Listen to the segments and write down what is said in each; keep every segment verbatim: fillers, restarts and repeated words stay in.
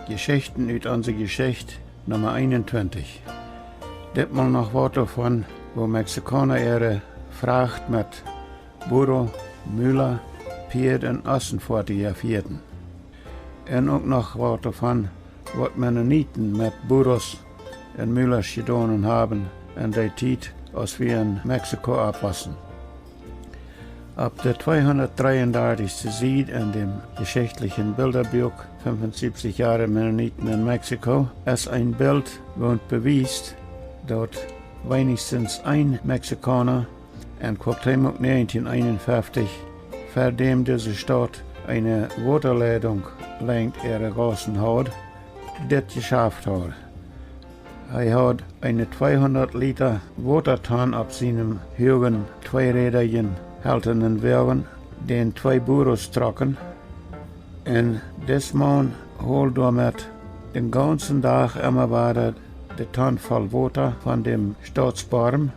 Jeschichten ut onse Jeschicht, Numma eenuntwintich. Ditmol noch waut doavon, woo Mexikauna äare Fracht met Burro, Mula, Pieed un Ossen foatieeja fieeden. Un uk noch waut doavon, waut Mennoniten met Burros un Mulas jedonen haben en dee Tiet, aus wie en Mexiko oppwossen. Opp de tweehundatdreiundartichste Sied en däm jeschichtlichen Bildabuak Fünfundsiebzig Jahre Mennoniten in Mexiko es een Bilt, waut bewiest, daut weinichstens een Mexikauna en Cuauhtémoc näajentieen eenunfeftich, ver däm dise Staut eene Wotaleitunk lenjd äare Gaussen haud, dit jeschaft haud. Hee haud eene tweehundat Lita Wotatonn opp sienen huagen, tweerädjen, heltanen Woagen, dän twee Burros trocken, un dis Maun hold doamet dän gaunzen Dach emma wada de Tonn voll Wota von däm Stautsborm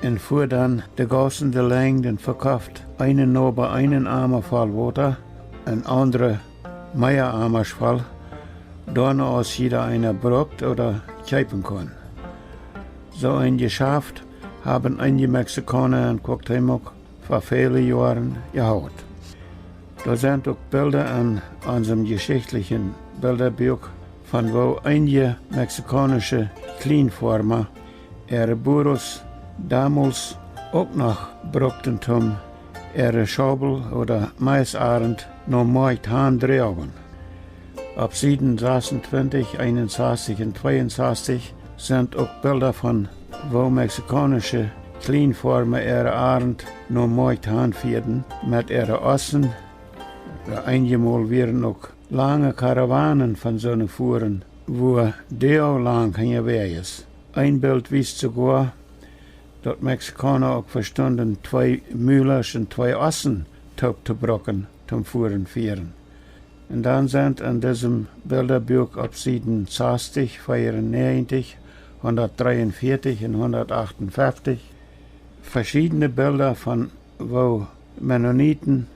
un fua dan de Gaussen de Lenjd un vekoft eenen Noba eenen Ama voll Wota un aundre mea Amasch voll, doano aus jieda eena brukt ooda kjeepen kunn. Soo een Jeschaft haben eenje Mexikauna en Cuauhtémoc ver väle Joaren jehaut. Doa sent uk Bilda en onsem jeschichtlichen Bildabuak von woo eenje mexikaunische Kjlienfoarma äare Burros domols uk noch brukten toom äare Schaubel ooda Maisarnt no Moakjt han droagen. Opp Sieden sasuntwintich, eenunsastich un tweeunsastich sent uk Bilda von woo mexikaunische Kjlienfoarma äare Arnt no Moakjt han fieeden met äare Ossen. Eenjemol wieren uk lange Karawanen von soone Fuaren, wua Deo lang hinjawäajes. Een Bilt wiest soogoa, daut Mexikauna uk vestunden twee Mulasch un twee Ossen toop to brucken toom Fuaren fieren. Un dan sent en disem Bildabuak opp Sieden sastich, veerunnäajentich, hundatdreeunvieetich un hundatachtunfeftich veschiedne Bilda von woo Mennoniten,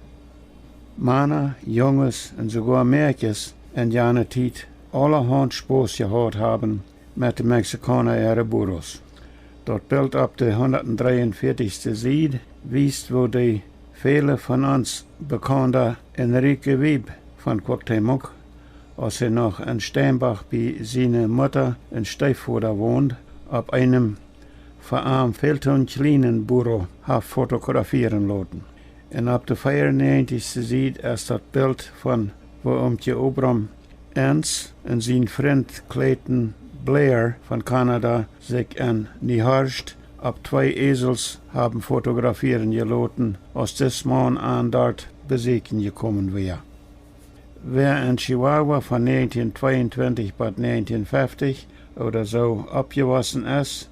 Mana, Junges un soogoa Mäakjes en jane Tiet aulahaunt Spos jehaut haben met de Mexikauna äare Burros. Daut Bilt opp de hundatdreeunvieetichste Sied wiest, woo dee väle von ons bekaunda Enrique Wiebe von Cuauhtémoc, aus hee noch en Steinbach bie siene Mutta un Steefvoda wond, opp eenem fa am väl to kjlienen Burro haft fotografieren loten. Un opp de veerunnäajentichste Sied es daut Bilt von woo Omkje Obram Ens un sien Frint Clayton Blair von Kanada sikj en Niehorst opp twee Esels haben fotografieren jeloten, aus dis Maun an doa besieekjen jekomen wia. Wäa en Chihuahua von näajentieen tweeuntwintich bat näajentieen feftich ooda soo oppjewossen es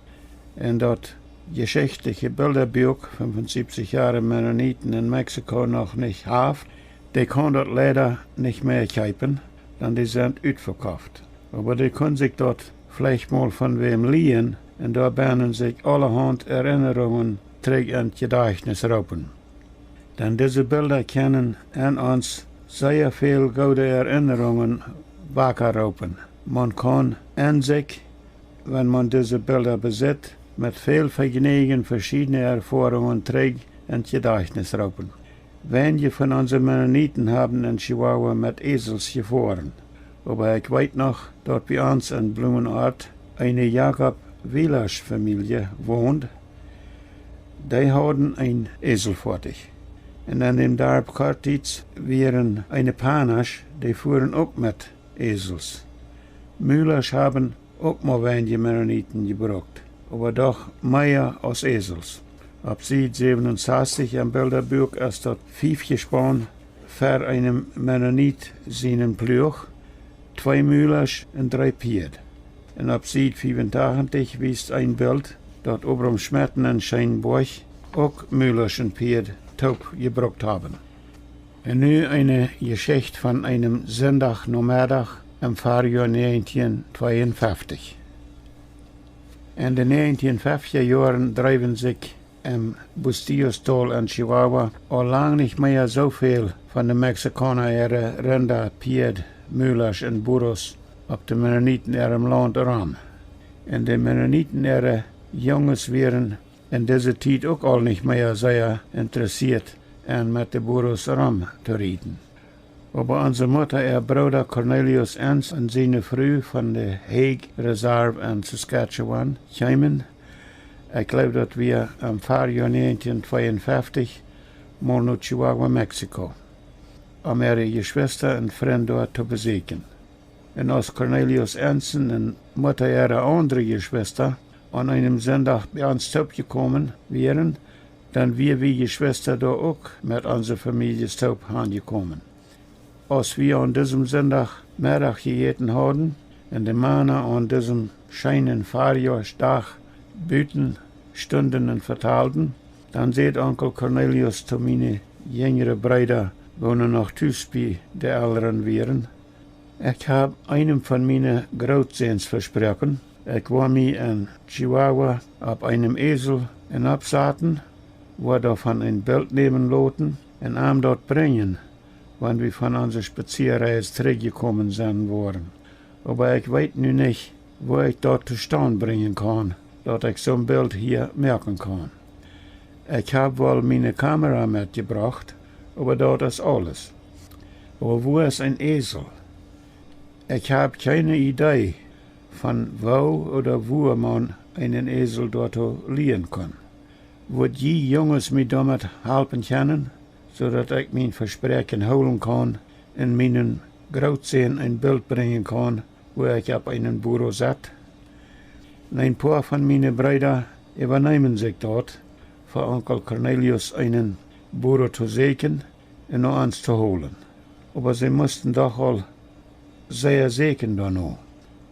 un daut jeschichtliche Bildabuak Fünfundsiebzig Jahre Mennoniten in Mexiko noch nich haft, dee kaun daut leida nich mea kjeepen, dan dee sent utvekoft. Oba dee kunn sikj daut veleicht mol von wäm lieen un doabennen sikj aulahaunt Erinnerungen trigj en't Jedajchtnis roopen. Dan dise Bilda kjennen en ons sea väl goode Erinnerungen waka roopen. Maun kaun en sikj, wan maun dise Bilda besitt, met väl Vejnäajen veschiedne Erfoarungen trigj en't Jedajchtnis roopen. Weinje von onse Mennoniten haben en Chihuahua met Esels jefoaren. Oba ekj weet noch, daut bie ons en Blumenort eene Jakob Wielasch Famielje wond. Dee hauden een Eselfoatich. Un en däm Darp Cortiz wieren eene Panasch, dee fuaren uk met Esels. Mulasch haben uk mau weinje Mennoniten jebrukt, oba doch mea aus Esels. Opp Sied säwenunsastich em Bildabuak es daut Fiefjespaun ver eenem Mennonit sienen Pluach, twee Mulasch un dree Pieed. Un opp Sied fiewuntachentich wiest een Bilt, daut Obram Schmetten en Scheenboajch uk Mulasch un Pieed toop jebrukt haben. Un nu eene Jeschicht von eenem Sindach Nomeddach em Farjoa näajentieen tweeunfeftich. En de näajentieen feftja Joaren dreewen sikj em Bustillos Tol en Chihuahua aul lang nich mea soo väl von de Mexikauna äare Rinda, Pieed, Mulasch un Burros opp de Mennoniten äarem Launt rom. Un de Mennoniten äare Junges wieren en dise Tiet uk aul nich mea sea interessieet, en met de Burros rom to rieten. Oba onse Mutta äa Brooda Cornelius Enns un siene Fru von de Hague Reserve en Saskatchewan kjeemen, ekj jleew daut wia em Farjoa näajentieen tweeunfeftich, mol no Chihuahua, Mexiko, om äare Jeschwista un Frind doa to besieekjen. Un aus Cornelius Enns un Mutta äare aundre Jeschwista aun eenem Sindach bie ons toopjekomen wieren, dan wia wie Jeschwista doa uk met onse Famieljes toop hanjekomen. Aus wie aun disem Sindach Meddach jejäten hauden un de Mana aun disem scheenen Farjoasdach buten stunden un vetalden, dan säd Onkel Cornelius to miene jinjre Breeda, woone noch tus bie de Elren wieren: Ekj hab eenem von miene Grootsääns vesproaken, ekj woa mie en Chihuahua opp eenem Esel enopsaten, woa doavon een Bilt nämen loten un am daut brinjen, wan wie von onse Spazieareis trigjjekomen sennen woaren. Oba ekj weet nu nich, woo ekj daut tostaunt brinjen kaun, daut ekj soon Bilt hia moaken kaun. Ekj hab woll miene Kamera metjebrocht, oba daut es aules. Oba wua es een Esel? Ekj hab kjeene Idee von woo ooda wua maun eenen Esel doatoo lieen kunn. Wudd jie Junges mie doamet halpen kjennen, soo daut ekj mien Vespräakjen hoolen kaun un mienen Grootsän een Bilt brinjen kaun, wua ekj opp eenen burro sett? Un een poa von miene Breeda äwaneemen sikj daut, fa Onkel Cornelius eenen burro to säkjen un no ons to holen. Oba see musten doch aul sea säkjen doano,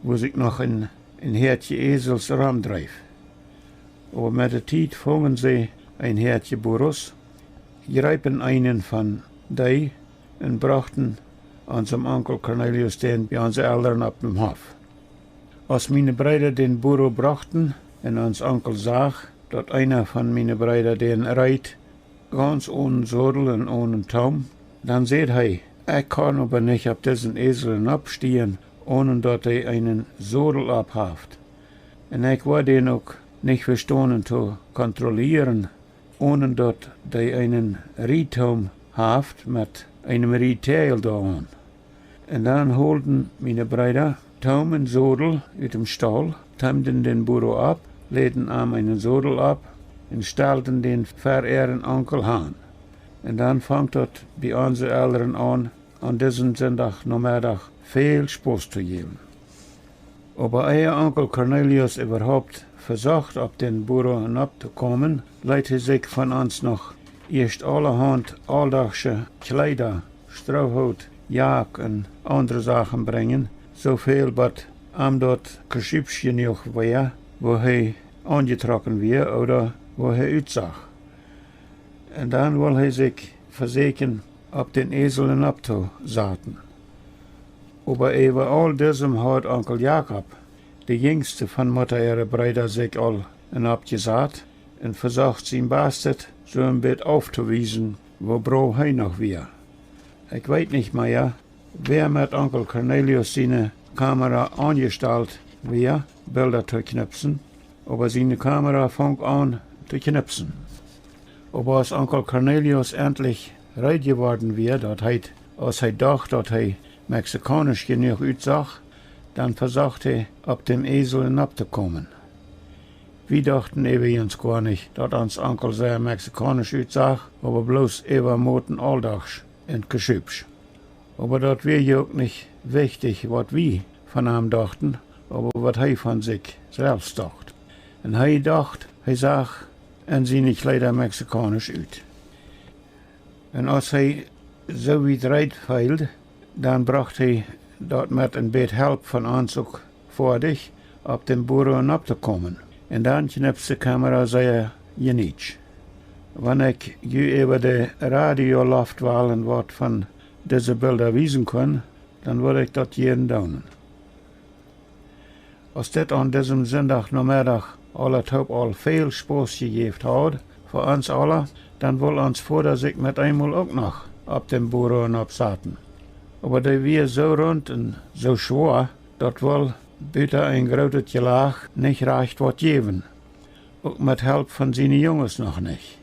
wua sikj noch een, een Häatje Esels romdreef. Oba met de Tiet fungen see een Häatje burros, jreepen eenen von dee un brochten onsem Onkel Cornelius dän bie onse Elren opp dem Hoff. Aus miene Breeda dän burro brochten un ons Onkel sach, daut eena von miene Breeda dän reet, gauns onen Sodel un onen Toom, dan säd hee: Ekj kaun oba nich opp disen Esel enopstiejen, onen daut hee eenen Sodel opphaft. Un ekj woa dän uk nich vestonen to kontrollieren, onen daut hee eenen Riettoom haft met eenem Rietäajel doaraun. Un dan holden miene Breeda Toom un Sodel ut dem Staul, toomden dän burro opp, läden am eenen Sodel opp un stalden dän ver äaren Onkel han. Un dan funk daut bie onse Elren aun, aun disen Sindach Nomeddach väl Spos to jäwen. Oba ea Onkel Cornelius äwahaupt vesocht, opp dän burro enoptokomen, leet hee sikj von ons noch ieescht aulahaunt auldachsche Kjleeda, Stroohoot, Jack un aundre Sachen brinjen, soo väl bat am daut koschusch jenuach wia, woo hee aunjetrocken wia ooda woo hee utsach. Un dan wull hee sikj vesäkjen, opp dän Esel enoptosaten. Oba äwa aul disem haud Onkel Jakob, de jinjste von Mutta äare Breeda, sikj aul enopjesat un vesocht sien Bastet, soo een bät auftowiesen, woo brow hee noch wia. Ekj weet nich mea, wäa met Onkel Cornelius siene Kamera aunjestalt wia, Bilda to kjnipsen, oba siene Kamera funk aun to kjnipsen. Oba aus Onkel Cornelius entlich reed jeworden wia, daut heet, aus hee docht, daut hee mexikaunisch jenuach utsach, dan vesocht hee, opp dän Esel enoptokomen. Wie dochten äwajens goanich, daut ons Onkel sea mexikaunisch utsach, oba bloos äwamoten auldachsch un koschusch. Oba daut wia je uk nich wichtich, waut wie von am dochten, oba waut hee von sikj selfst docht. Un hee docht, hee sach en siene Kjleeda mexikaunisch ut. Un aus hee soo wiet reed feeld, dan brocht hee daut met een bät Help von ons uk foadich, opp dän burro enoptokomen. Un dan kjnipst de Kamera sea jenietsch. Wan ekj ju äwa de Radioloftwalen waut von dise Bilda wiesen kunn, dan wudd ekj daut jieren doonen. Aus dit aun disem Sindach Nomeddach aulatoop aul väl Spos jejäft haud fa ons aula, dan wull ons Voda sikj met eemol uk noch opp dän burro enopsaten. Oba dee wia soo runt un soo schwoa, daut wull buta een grootet Jelach nich rajcht waut jäwen, uk met Help von siene Junges noch nich.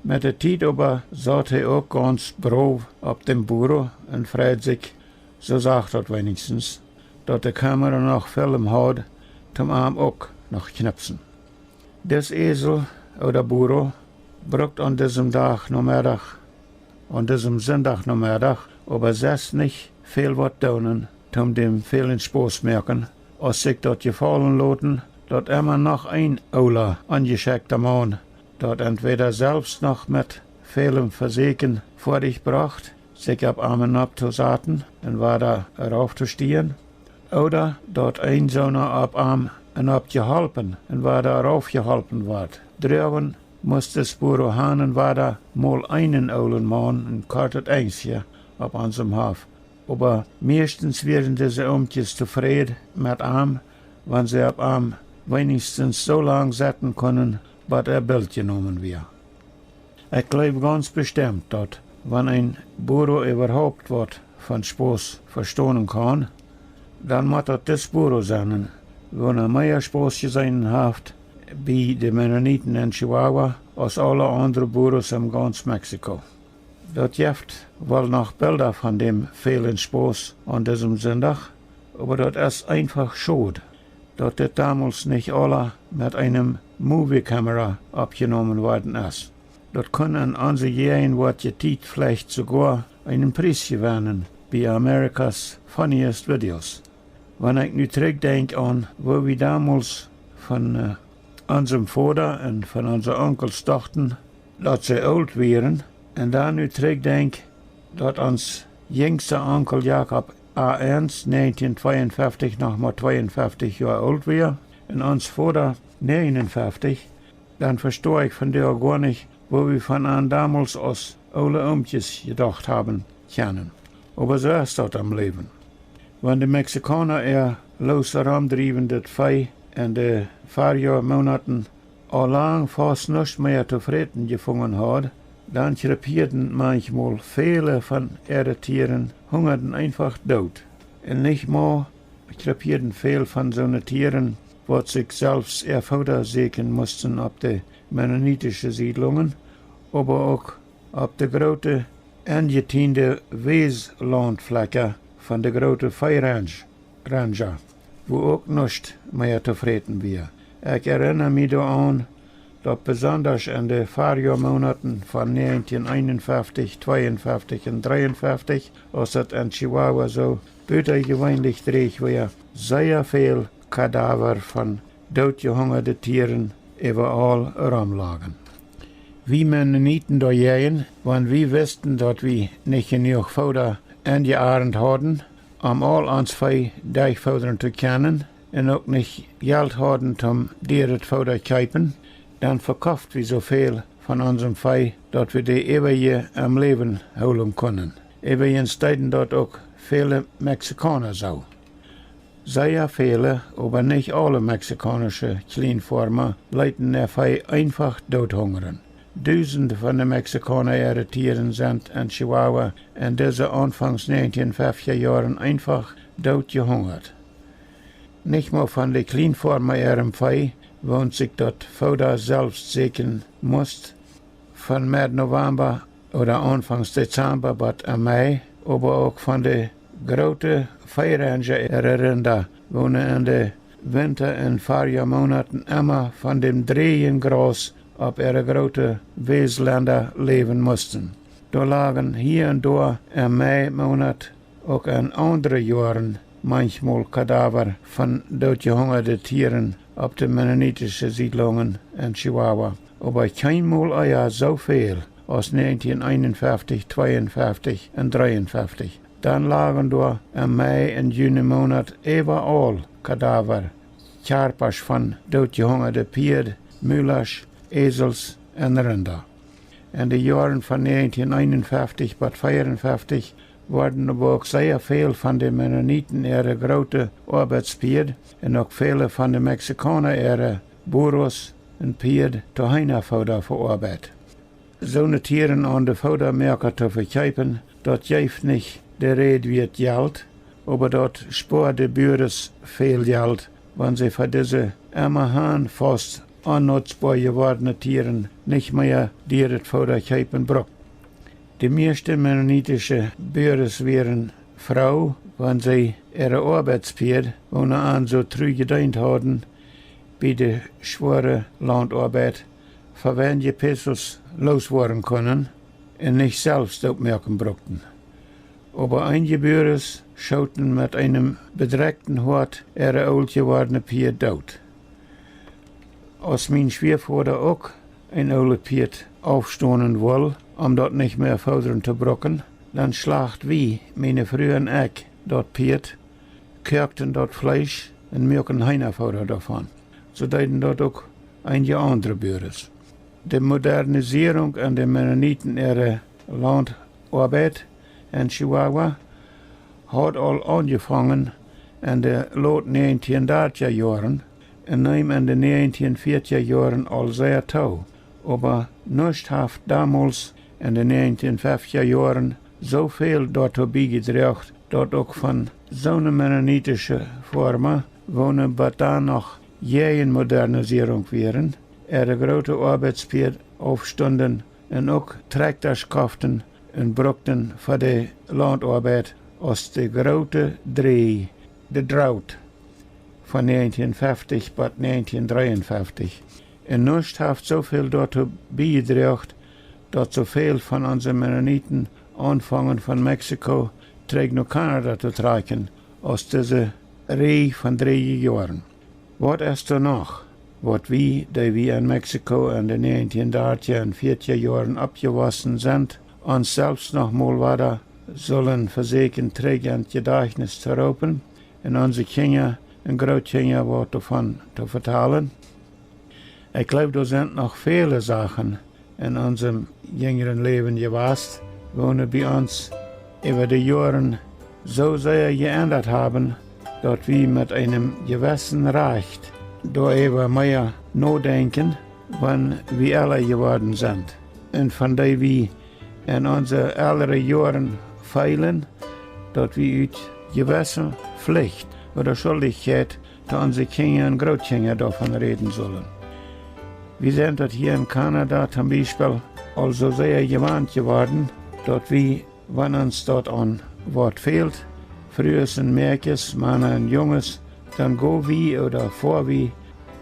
Met de Tiet oba saut hee uk gaunz brow opp däm Burro un freid sikj, soo sach daut weenichstens, daut de Kamera noch Film haud, toom am uk noch knipsen. Dis Esel ooda Burro brukt aun disem Dach Nomeddach, aun disem Sindach Nomeddach, oba sest nich väl waut doonen, toom däm välen Spos moaken, aus sikj daut jefaulen loten, daut emma noch een oola, onjeschekjta Maun, daut entwäda selfst noch met välem Vesäkjen foadich brocht, sikj opp am nopp to saten un wada rauf to stieen, ooda daut een soona opp am nopp jeholpen un wada rauf jeholpen wort. Droagen must dis Burro han un wada mol eenen oolen Maun, een kortet Enjsje, opp onsem Hoff. Oba mieeschtens wieren dise Omkjes tofräd met am, wan see opp am weenichstens soo lang setten kunnen, bat äa Bilt jenomen wia. Ekj jleew gaunz bestemt, daut wan een Burro äwahaupt waut von Spos vestonen kaun, dan mott daut dis Burro sennen, woona mea Spos jeseenen haft bie de Mennoniten en Chihuahua aus aule aundre Burros en gaunz Mexiko. Daut jeft woll noch Bilda von däm välen Spos aun disem Sindach, oba daut es eenfach schod, daut dit domols nich aula met eene Movie Camera oppjenomen worden es. Daut kunn en onse Jäajenwoatje Tiet veleicht soogoa eenen Pries jewennen bie America's Funniest Videos. Wan ekj nu trigjdenkj aun woo wie domols von, äh, onsem Voda un von onse Onkels dochten, daut see oolt wieren, un dan nu trigjdenkj, daut ons jinjsta Onkel Jakob A eens näajentieen tweeunfeftich noch mau tweeunfeftich Joa oolt wia un ons Voda näajenunfeftich, dan vesto ekj vondoag goa nich, woo wie von an domols aus oole Omkjes jedocht haben kjennen. Oba soo es daut em Läwen. Wan de Mexikauna äa loos romdriewendet Vee en de Farjoamonaten aul lang faust nuscht mea to fräten jefungen haud, dan kjrepieeden manchmol väle von äare Tieren, hungaden eenfach doot. Un nich mau kjrepieeden väl von soone Tieren, waut sikj selfst äa Fooda säkjen musten opp de mennonitische Siedlungen, oba uk opp de groote enjetiende Weeslauntflakja von de groote Veerancha, wua uk nuscht mea to fräten wia. Ekj erinna mie doaraun, daut besondasch en de Farjoamonaten von näajentieen eenunfeftich, tweeunfeftich un dreeunfeftich, aus daut en Chihuahua soo butajeweenlich dreech wia, sea väl Kadaver von dootjehungade Tieren äwaaul romlagen. Wie Mennoniten doajäajen, wan wie wisten, daut wie nich jenuach Fooda enjearnt hauden, om aul ons Vee derchfoodren to kjennen, un uk nich Jelt hauden toom dieret Fooda kjeepen, dan vekoft wie soo väl von onsem Vee, daut wie de äwaje em Läwen hoolen kunnen. Äwajens deeden daut uk väle Mexikauna soo. Sea väle, oba nich aule mexikaunische Kjlienfoarma leeten äa Vee eenfach doothungren. Dusende von de Mexikauna äare Tieren sent en Chihuahua en dise aunfangs näajentieen feftja Joaren eenfach dootjehungat. Nich mau von de Kjlienfoarma äarem Vee, waut sikj daut Fooda selfst säkjen must, von Med November ooda aunfangs Dezember bat em Mei, oba uk von de groote Veerancha äare Rinda, woone en de Winta- un Farjoamonaten emma von däm dräjen Graus opp äare groote Weeslenda läwen musten. Doa lagen hia un doa em Meimonat uk en aundre Joaren manchmol Kadaver von dootjehungade Tieren opp de mennonitische Siedlungen en Chihuahua, oba kjeenmol ea soo väl aus näajentieen eenunfeftich, tweeunfeftich un dreeunfeftich. Dan lagen doa em Mei un Juni Monat äwaaul Kadaver, Kjarpasch von dootjehungade Pieed, Mulasch, Esels un Rinda. En de Joaren von näajentieen eenunfeftich bat veeaunfeftich worden oba uk sea väl von de Mennoniten äare groote Oabeitspieed un uk väle von de Mexikauna äare Burros un Pieed to Heenafooda veoabeit. Soone Tieren aun de Foodamoaka to vekjeepen, daut jeef nich de Räd wieet Jelt, oba daut spoad de Buares väl Jelt, wan see fa dise emma han faust onnutzboa jewordne Tieren nich mea dieret Fooda kjeepen brukt. De mieeschte mennonitische Buares wieren froo, wan see äare Oabeitspieed, woone an soo tru jedeent hauden, bie de schwoare Launtoabeit fa weinje Pesos looswoaren kunnen un nich selfst oppmoaken brukten. Oba eenje Buares schooten met eenem bedrekjten Hoat äare oolt jewordne Pieed doot. Aus mien Schwiavoda uk een oolet Pieet aufstonen wull, om daut nich mea foodren to bruken, dan schlacht wie, miene Fru un ekj, daut Pieet, koakten daut Fleesch un muaken Heenafooda doavon. Soo deeden daut uk eenje aundre Buares. De Modernisierunk en de Mennoniten äare Launtoabeit en Chihuahua haud aul aunjefongen en de lot näajentieen dartja Joaren un neem en de näajentieen fiatja Joaren aul sea too. Oba nuscht haft domols en de näajentieen feftja Joaren soo väl doatoo biejedroagen, daut uk von soone mennonitische Foarma, woone bat dan noch jäajen Modernisierunk wieren, äare groote Oabeitspieed aufstunden un uk Trakjtasch koften un brukten fa de Launtoabeit, aus de groote Dräj, de Drought, von näajentieen feftich bat näajentieen dreeunfeftich. Un nuscht haft soo väl doatoo biejedroagen, daut soo väl von onse Mennoniten aunfongen von Mexiko trigj no Kanada to trakjen, aus dise Räj von dreeje Joaren. Waut es doa noch, waut wie, dee wie en Mexiko en de näajentieen dartja un fiatja Joaren oppjewossen sent, ons selfst noch mol wada sullen vesäkjen trigj en daut Jedajchtnis to roopen un onse Kjinja un Grootkjinja waut doavon to vetalen? Ekj jleew, doa sent noch väle Sachen en onsem jinjren Läwen jewast, woone bie ons äwa de Joaren soo sea jeendat haben, daut wie met eenem jewessen Rajcht doaräwa mea nodenkjen, wan wie elra jeworden sent, un von dee wie en onse elre Joaren feelen, daut wie ut jewesse Flicht ooda Schuldichkjeit to onse Kjinja un Grootkjinja doavon räden sullen. Wie sent daut hia en Kanada tom Biespel aul soo sea jewant jeworden, daut wie, wan ons daut aun waut fält, Frues un Mäakjes, Mana un Junges, dan go wie ooda foa wie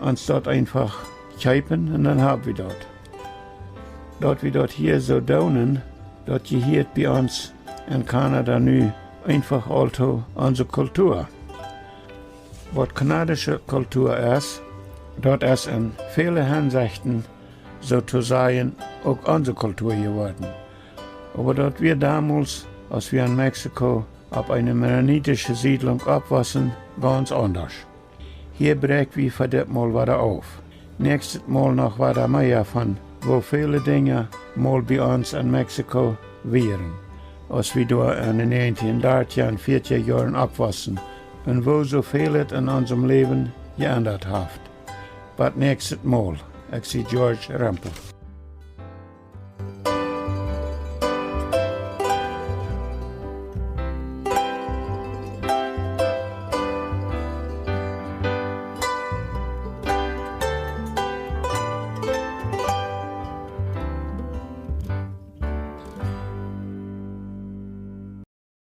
ons daut eenfach kjeepen un dan hab wie daut. Daut wie daut hia soo doonen, daut jehieet bie ons en Kanada nu eenfach aul to onse Kultua. Waut kanadische Kultua es, daut es en väle Hensechten, soo to sajen, uk onse Kultua jeworden. Oba daut wia domols, aus wie en Mexiko opp eene mennonitische Siedlunk oppwossen, gaunz aundasch. Hia bräakj wie fa dit Mol wada auf. Näakjstet Mol noch wada mea von woo väle Dinja mol bie ons en Mexiko wieren, aus wie doa en de näajentieen dartja un fiatja Joaren oppwossen, un woo soo väl et en onsem Läwen jeendat haft. Bat näakjstet Mol, ekj sie George Rempel.